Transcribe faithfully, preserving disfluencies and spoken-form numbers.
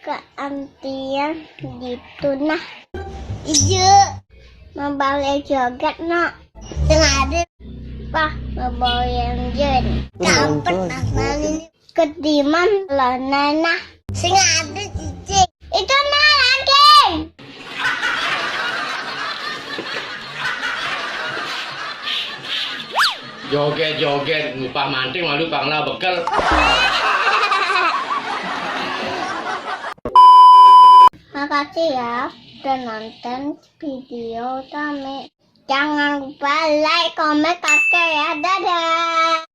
Keantian di tunah. Iya. Mabale joget, Nok. Sing ade. Wah, mabale yen. Kampet, Mas Mali. Kediman lah, Nenah. Sing ade, Cici. Itu nah lagi. Joget-joget, ngupah manting, malu pangla bekel. Makasih ya udah nonton video kami. Jangan lupa like, komen, share ya. Dadah.